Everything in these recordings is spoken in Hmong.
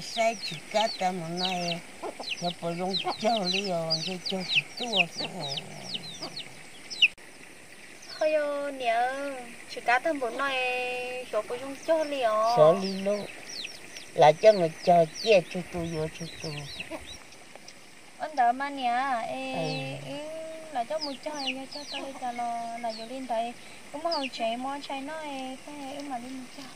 Saib tsis kam tag mus no, xyov puas zoo cog li os, ntshe cog tsis tuaj xwb. Ho yog niam, tsis kam tag npaum no, xyov puas zoo cog li os. Xyov li lauj, lawv coj mus cog ciaj tsawg tus yuav tsawg tus. Ua ntawd mas niam, es wb los coj mus cog, yog cog tau li cas los los yuav li ntawd. Wb muab hauv tsev muab tshais noj, wb mam li mus cog.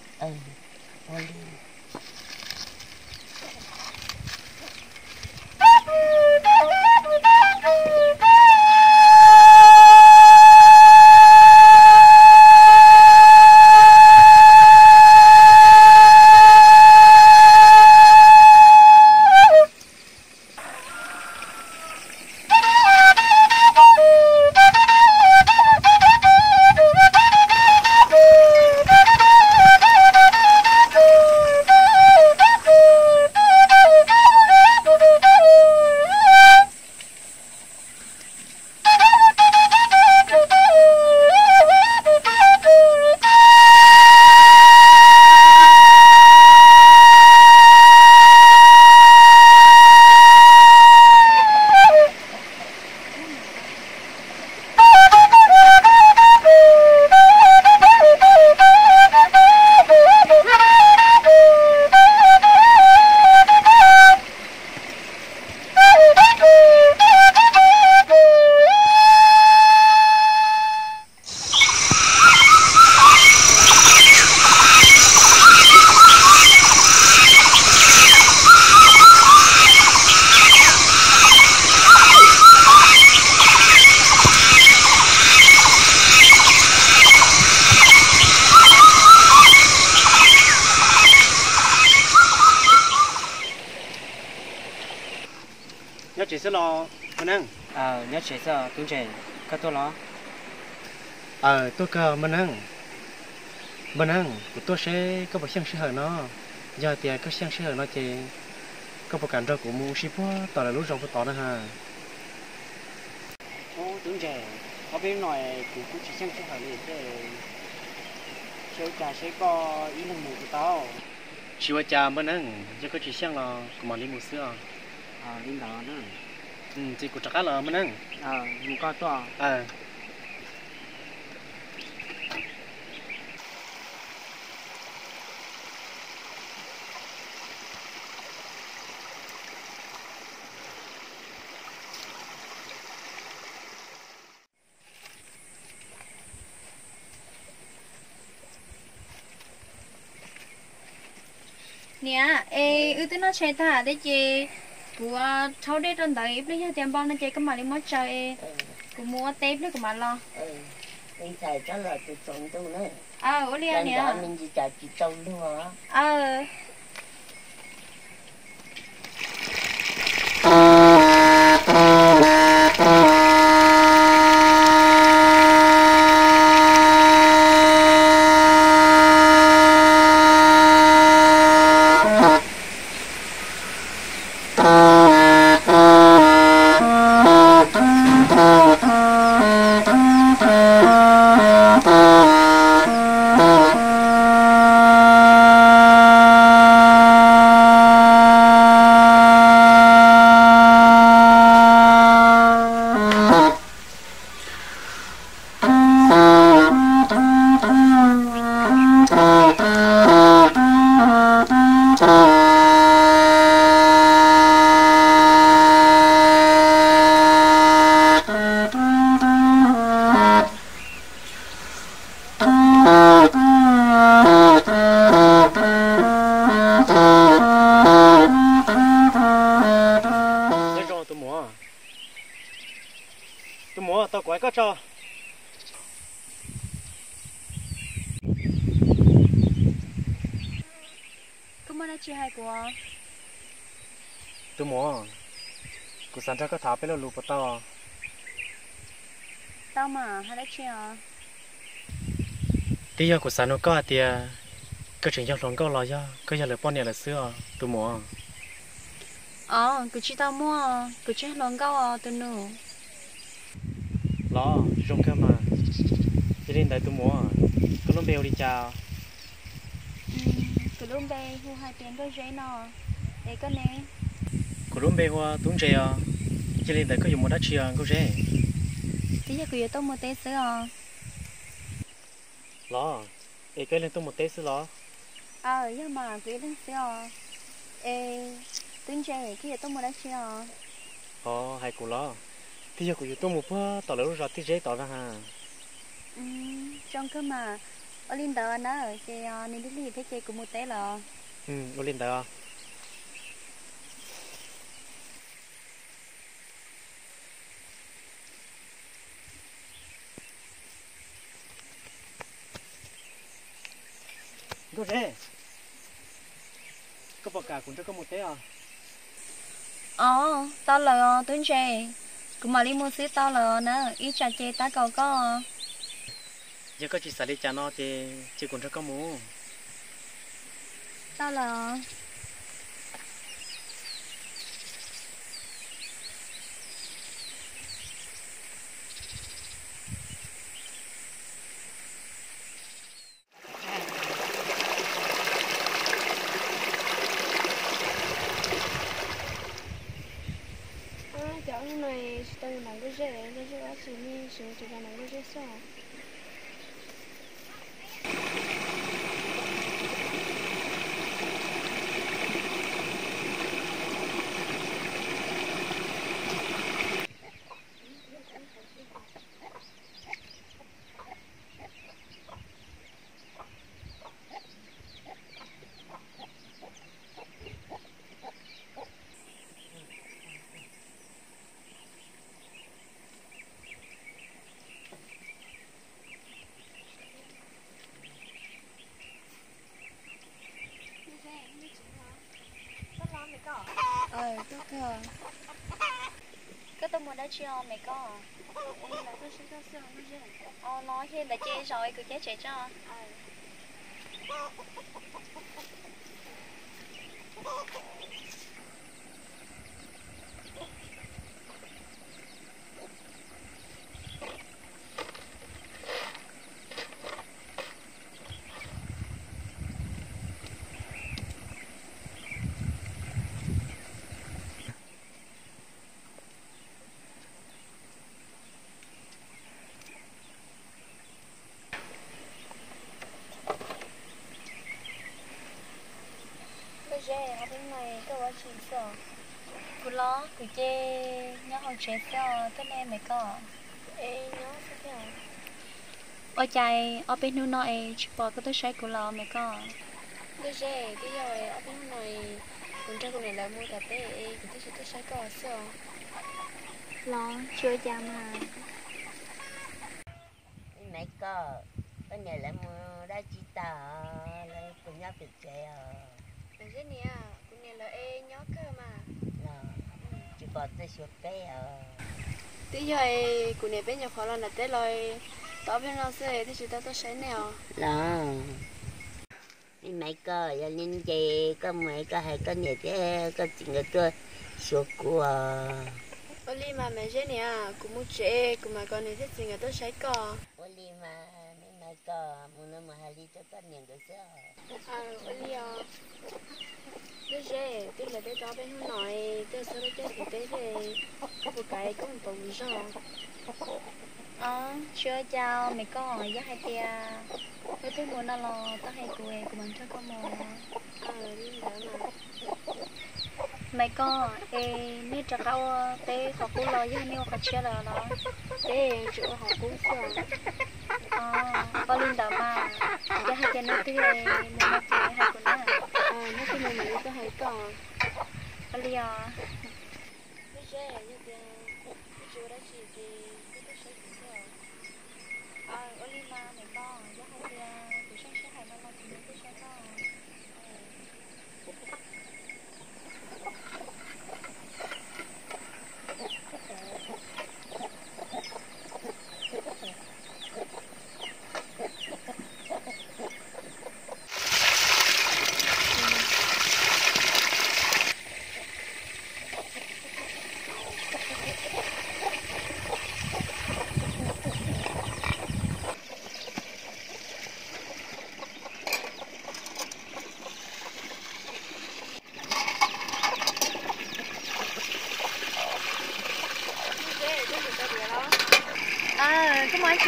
Nyob tsev xwb los Npawg Neeb? Nyob tsev xwb, Tub Ntses, koj tuaj los? Aws, tuaj kawg Npawg Neeb. Npawg Neeb, kuv tuaj seb koj puas xyeej sij hawm no. Yog hais tias koj xyeej sij hawm no ces koj puas kam nrog kuv mus ua si puag tom lawv lub zos puag tod na ha? Ub, Tub Ntses, ob peb hnub no kuv kuj tsis xyeej sij hawm li thiab, seb ua cas seb koj ib leeg mus puas tau. Tsis ua cas Npawg Neeb, yog koj tsis xyeej los kuv mam li mus xwb os. Li ntawd na. Ces kuv rov qab los Npawg Neeb. Mus koj tuaj. Niam, es wb twb noj tshais tag thiab ces kuv rhaub dej rau ntawd ib pliag, yog tias npau no ces koj mam li muab tsaws es kuv mus ua teb ib pliag kuv mam los. Ua li niam. Nyob zoo tus muam. Tus muam, tau kuv hais koj tso. Koj muaj dab tsi hais kuv? Tus muam, kuv xav nrog koj tham peb lo lus puas tau? Tau mas, hais dab tsi os? Twb yog kuv xav nug koj hais tias koj tseem yog hluas nkauj los yog koj yog lawv poj niam lawm xwb os tus muam? Os, kuv tsis tau muaj, kuv tsis yog hluas nkauj os tus nus. Los zoo kawg mas. Yog li ntawd tus muam, koj lub npe hu li cas? Kuv lub npe hu hais tias Nkauj Zeb no. Es koj ne? Kuv lub npe hu ua Tub Ntse os. Cia li ntawd koj yuav mus dab tsi os Nkauj Zeb? Twb yog kuv yuav tuaj mus teb xwb os. Los, es koj ib leeg tuaj mus teb xwb los? Aw, yog mas kuv ib leeg xwb os. Es Tub Ntse, koj yuav tuaj mus dab tsi os? Os, hais kuv los? Twb yog kuv yuav tuaj mus puag tom lawv lub zos Tij Zeb tod na ha. Zoo kawg mas. Ua li ntawd na, ces nws lig lig thiab ces kuv mus teb lawm. Ua li ntawd. Nkauj Zeb, koj puas kam kuv nrog koj mus teb os? Os, tau lawm os Tub Ntse, kuv mam li mus xwb tau lawm os na, ib tsam ces tab kaum koj. Yog koj tsis xav li cas no ces cia kuv nrog koj mus. Tau lawm os. Cov no tsis tau mus nram Nkauj Zeb, Nkauj Zeb ua tsis ne, tsis mus tsis los nram Nkauj Zeb xwb. Koj tuaj mus dab tsi os me koj? Los, yog ntawd ces zaum kuv cab tsev tso. Nkauj Zeb, ob peb hnub no koj ua tsi xwb? Kuv los kuv ces nyob hauv tsev xwb os, koj ne me koj? Ua cas ob peb hnub no es tsis pom koj tuaj saib kuv los me koj? Nkauj Zeb, twb yog ob peb hnub no kuv nrog kuv niam lawv mus tom teb es kuv thiaj tsis tuaj saib koj xwb os. Los tsis ua cas mas. Me koj, koj niam lawv mus dab tsi tas, lawv puas nyob pem tsev os? Zeb niam, kuv niam lawv es nyob kawg mas. Tsis pom tuaj xyuas peb os. Twb yog es kuv niam peb nyuam qhuav los nram teb los tau ob peb hnub no xwb thiaj tsis tau tuaj saib nej os. Los, me koj, yog li ces koj mus es koj hais koj niam thiab koj txiv nkawd tuaj xyuas kuv os. Ua li mas me Zeb niam, kuv mus tsev kuv mam kom niam thiab txiv nkawd tuaj saib koj. Ua li mas me koj, mus no mus hais li rau koj niam nkawd xwb. Ua li os. Nkauj Zeb, twb hlawv teb tau ob peb hnub no, twb txog lub caij teb thiab, koj puas kam koj mus pauv kuv zog? Tsis ua cas me koj, yog hais tias wb twb mus no los koj hais kuv, kuv mam nrog koj mus. Me koj, es nej rov qab ua teb qhov qub los yog nej ua qhov tshiab lawm los? Peb tseem ua qhov qub xwb. Ua li ntawd mas, yog hais tias hnub twg mus no ces hais kuv na. Hnub twg mus mam li tuaj hais koj. Ua li os. Nkauj Zeb, yog tias wb tsis ua dab tsi ces koj tuaj saib kuv thiab. Ua li mas me koj, yog hais tias kuv zoo siab hais no los kuv mam tuaj saib koj. Maiv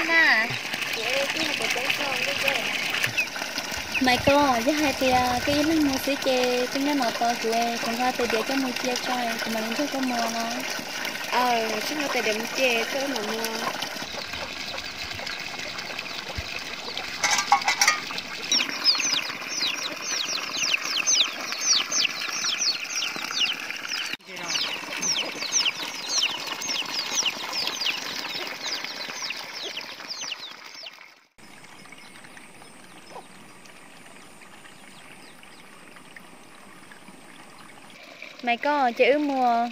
Koj, yog hais tias koj ib leeg mus xwb ces koj nyob no tos kuv, kuv nqa tais diav coj mus cia tso, kuv mam li nrog koj mus no. Aw, tsis nqa tais diav mus cia, koj mam mus. Maiv Koj, ces wb mus.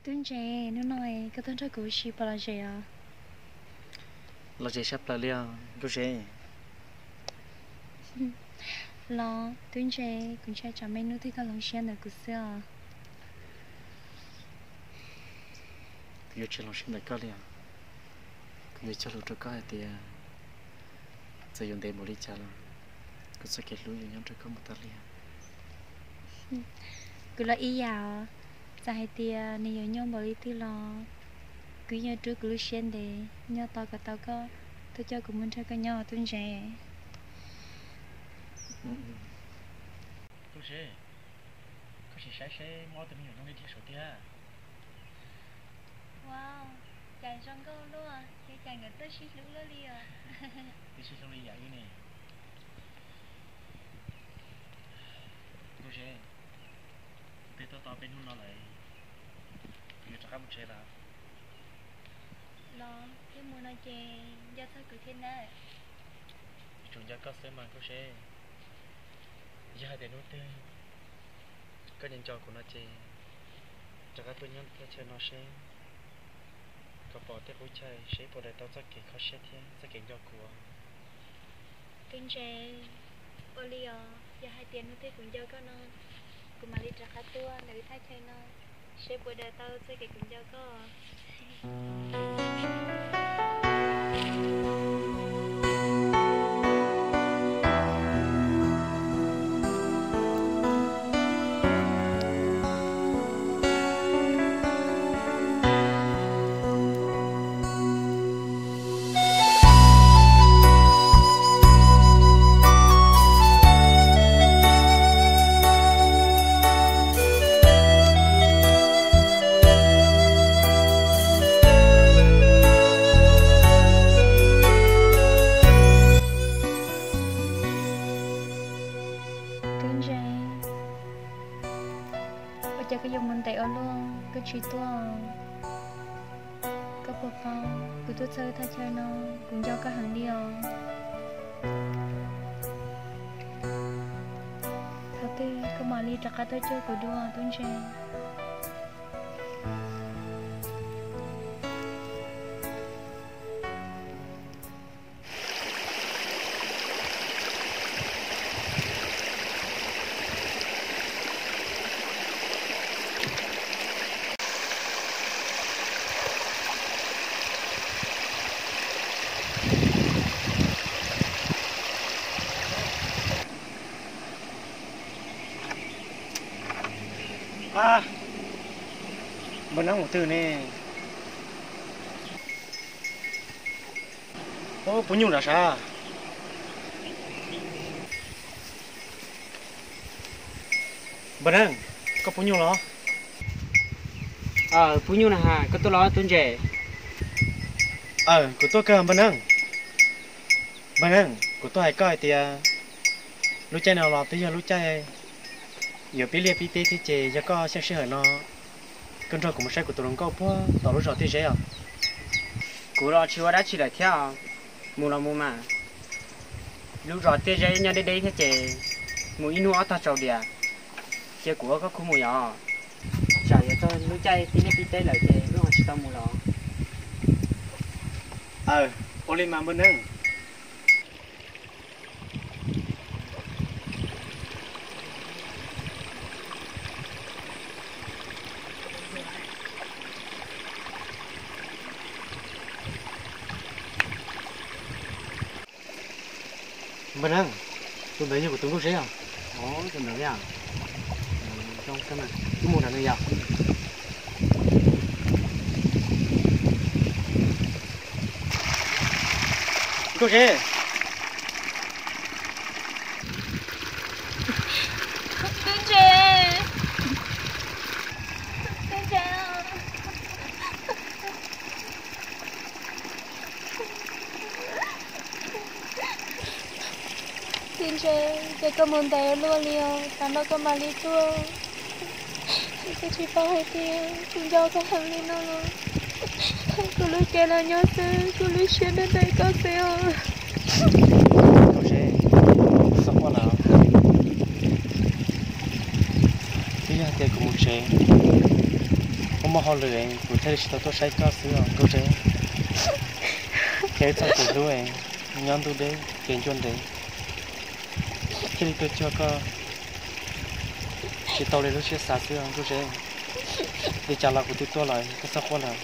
Tub Ntse, hnub no koj tuaj nrog kuv ua si puas lom zem os? Lom zem sab plaws li os Nkauj Zeb. Los Tub Ntse, kuv ntshai tsam me hnub twg koj hloov siab ntawm kuv xwb os. Kuv yuav tsis hloov siab ntawm koj li os. Kuv yuav cog lus rau koj hais tias txawm yuav ntev npaum li cas los kuv txoj kev hlub yuav nyob nrog koj mus tas li os. Kuv los ib yam os, txawm hais tias nws yuav nyuaj npaum li twg los kuv yeej yuav rub kuv lub siab ntev nyob tos kom tau koj tuaj coj kuv mus nrog koj nyob Tub Ntse. Tub Ntse, koj sim saib seb muaj ob tug me nyuam zoo li dhia saum tiag. Ua, cas zoo nkauj luaj, cas nkawd tuaj sib hlub luaj li os. Twb sib hlub li yam wb ne. Nkauj Zeb, twb tuaj tau peb hnub no lawm, kuv yuav rov qab mus tsev lawm. Los, twb mus no ces nco txog kuv thiab nawb. Tsuas nco koj xwb mas Nkauj Zeb. Yog hais tias hnub twg koj nco nco kuv no ces rov qab tuaj nyob thaj chaw no seb, kom pom tej qub chaw seb puas daws tau txoj kev kho siab thiab txoj kev nco kuv. Tub Ntse, ua li os, yog hais tias hnub twg kuv nco koj no, kuv mam li rov qab tuaj ntawm thaj chaw no, seb puas daws tau txoj kev kuv nco koj. Tub Ntse, ua cas koj yuav mus ntev ua luaj koj tsis tuaj? Koj puas paub, kuv tuaj txog thaj chaw no, kuv nco koj heev li os. Thaum twg koj mam li rov qab tuaj cuag kuv dua Tub Ntse. Npawg Neeb mus twg ne? Ub, puv nyuj nram sav. Npawg Neeb, koj puv nyuj los? Puv nyuj na has, koj tuaj los tub ntses? Aw, kuv tuaj kawg npawg Neeb. Npawg Neeb, kuv tuaj hais koj hais tias lub caij no los twb yog lub caij yuav pib liaj pib teb thiab ces yog koj xyeej sij hawm no koj nrog kuv mus saib kuv tus hluas nkauj puag tom lub zos Tiaj Zeb os. Kuv los tsis ua dab tsi lawm thiab, mus los mus mas. Lub zos Tiaj Zeb nyob deb deb thiab ces mus ib hnub ob tog tsaus diam. Cia kuv ua koj khub mus yom, tsam yuav txog lub caij pib liaj pib teb lawm ces wb ho tsis tau mus los. Aw, ua li mas npawg Neeb. Npawg Neeb, tus ntawd yog kuv tus Nkauj Zeb os. Tus ntawd, wb mus nrog nws yom. Nkauj Zeb. Tub Ntses. Tub Ntses. Tub Ntses, ces koj mus ntev luaj li os, tas no koj mam li tuaj. Koj tsis paub hais tias kuv nco koj heev li no los. Kuv lub cev los nyob xwb, kuv lub siab nyob ntawm koj xwb os. Nkauj Zeb, txhob quaj lawm. Twb yog hais tias kuv mus tsev, kuv muaj hauj lwm, kuv thiaj li tsis tau tuaj saib koj xwb os Nkauj Zeb. Kev txoj kev hlub, nyob ntuj deb kev ncua ntev, thiaj li tuaj cuag koj tsis tau li lub siab xav xwb os Nkauj Zeb. Li cas los kuv twb tuaj lawm, koj txhob quaj lawm.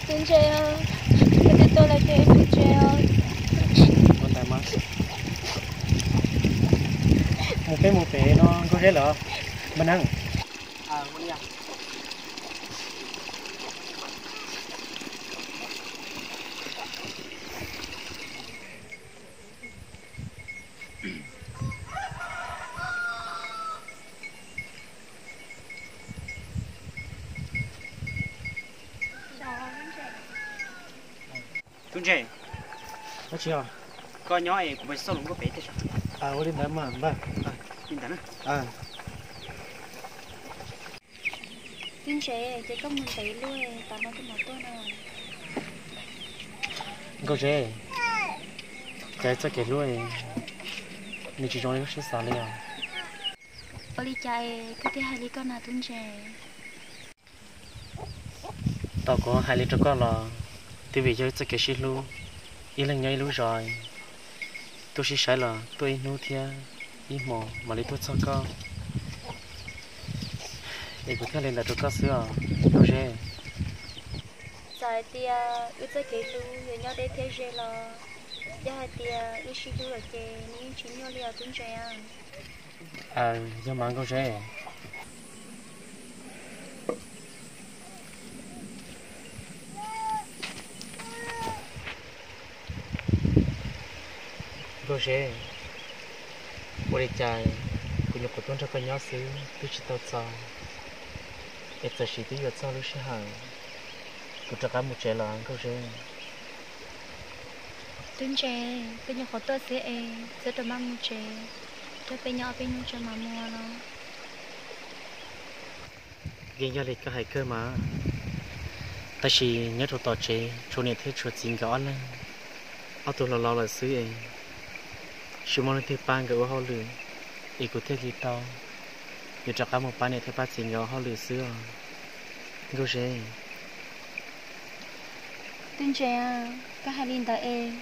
Tub Ntses, koj twb tuaj lawm ces mus tsev os. Ua ntawd mas. Mus peb mus pem no Nkauj Zeb lawm. Npawg Neeb. Tub Ntses. Dab tsi os? Koj nyob es kuv mus xauj hluas nkauj pem tej sav. Ua li ntawd mas npawg. Li ntawd na. Tub Ntses, ces koj mus ntev luaj, tas no koj mam tuaj no. Nkauj Zeb, kev txoj kev hlub nws tsis zoo li lub siab xav li os. Ua li cas es koj thiaj hais li koj na Tub Ntses? Tau kuv hais li rau koj los twb vim yog ib txoj kev sib hlub, ib leeg nyob ib lub zos, tuaj sib saib los tuaj ib hnub thiab ib hmos mam li tuaj txog koj, es kuv thiaj li ntawd rau koj xwb os Nkauj Zeb. Txawm hais tias wb txoj kev hlub yuav nyob deb thiab ze los, yog hais tias wb sib hlub lawm ces nws yeej tsis nyuaj li os Tub Ntses. Aw, yog mas Nkauj Zeb. Nkauj Zeb, ua li cas kuv nyuam qhuav tuaj nrog koj nyob xwb twb tsis tau txog, es txawm sim twb yuav txog lub sij hawm kuv rov qab mus tsev los Nkauj Zeb? Tub Ntses, peb nyuam qhuav tuaj xwb es txhob rau maj mus tsev, rau peb nyob ob peb hnub tso mam mus los. Yeej yog li koj hais kawg mas, tab sis nyob rau tom tsev tshuav niam thiab tshuav txiv nkawd ob leeg, ob tug laus laus lawm xwb es tsis muaj leej twg pab nkawd ua hauj lwm, es kuv thiaj li tau yuav rov qab mus pab niam thiab pab txiv nkawd ua hauj lwm xwb os Nkauj Zeb. Tub Ntses, koj hais li ntawd es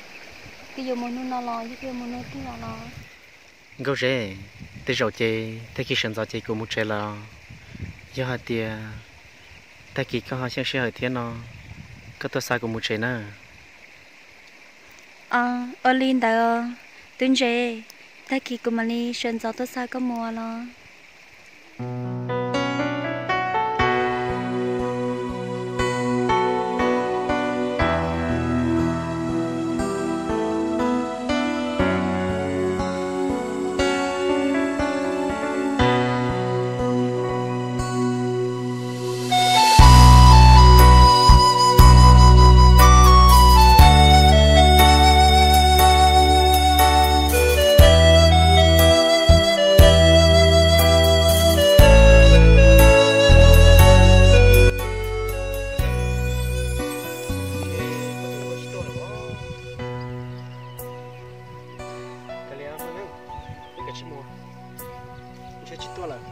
koj yuav mus hnub no los yog koj yuav mus hnub twg los? Nkauj Zeb, tej zaum ces tag kis sawv ntxov ces kuv mus tsev lawm. Yog hais tias tag kis koj ho xyeej sij hawm thiab no, koj tuaj xa kuv mus tsev na. Ua li ntawd os, Tub Ntses, Tag kis kuv mam li sawv ntxov tuaj xa koj mus los. Kav liam, ntshe tsis tuaj lawm.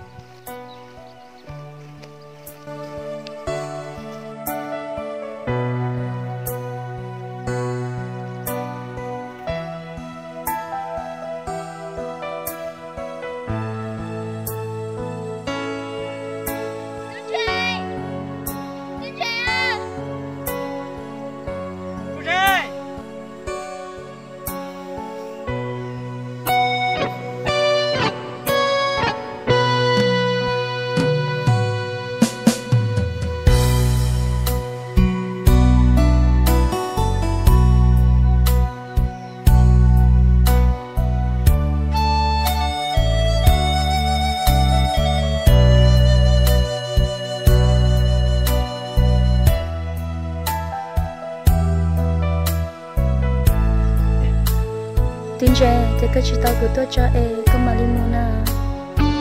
Tub Ntse, ces koj tsis tos kuv tuaj tso es koj mam li mus na.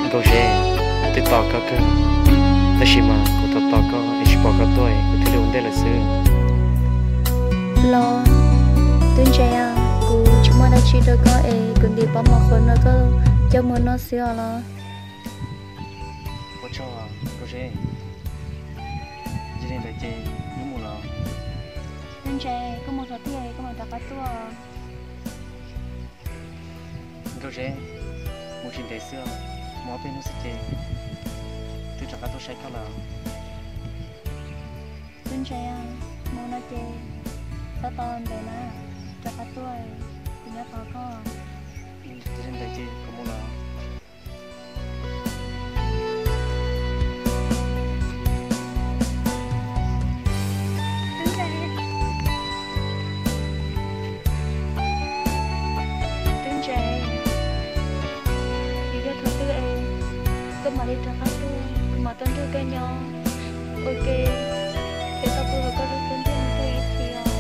Nkauj Zeb, twb tos koj kawg, tab sis mas kuv tos tos koj es tsis pom koj tuaj es kuv thiaj li ua ntej lawm xwb. Los, Tub Ntse, kuv tsis muaj dab tsi rau koj es kuv ntim pob mov qhuav no koj coj mus noj xwb os los. Ua tsaug Nkauj Zeb, yog li ntawd ces wb mus los. Tub Ntse, koj mus txog tiag koj mam rov qab tuaj. Nkauj Zeb, mus tsis ntev xwb, mus ob peb hnub xwb ces twb rov qab tuaj saib koj lawm. Tub Ntse, mus no ces txhob tos ntev na, rov qab tuaj, kuv nyob tos koj. Yog li ntawd ces kuv mus lawm. Tub Ntse, yog thaum twg koj mam li rov qab tuaj, kuv mam tuaj nrog koj nyob ua ke, es tau pw hauv koj lub xub ntiag ib txhis os.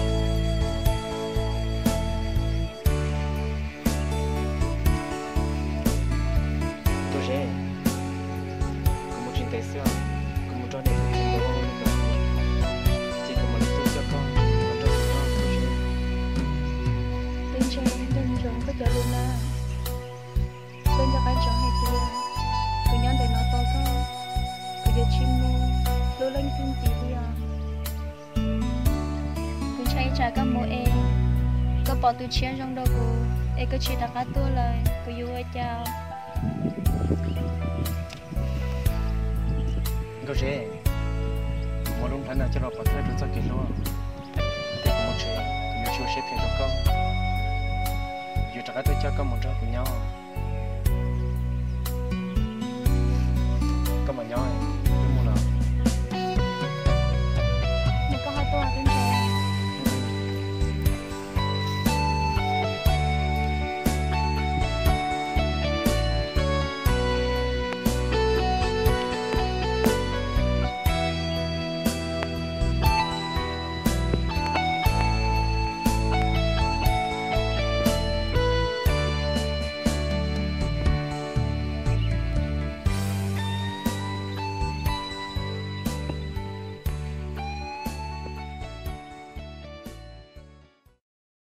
Nkauj Zeb, kuv mus tsis ntev xwb, kuv mus nrog niam thiab txiv nkawd ua hauj lwm, ces kuv mam li tuaj coj koj mus nrog kuv nyob Nkauj Zeb. Tub Ntse, nco ntsoov koj cov lus na, koj nco qab ntsoov hais tias kuv nyob ntawm no tos koj, kuv yuav tsis mus hlub leej twg ntxiv li os. Kuv ntshai tsam koj mus es koj pom tus tshiab zoo dua kuv es koj tsis rov qab tuaj lawm kuv yuav ua cas? Nkauj Zeb, kuv muab lub nplhaib no coj los pov thawj rau txoj kev hlub, ces kuv mus tsev, kuv yuav tsis ua siab phem rau koj, yuav rov qab tuaj coj koj mus nrog kuv nyob.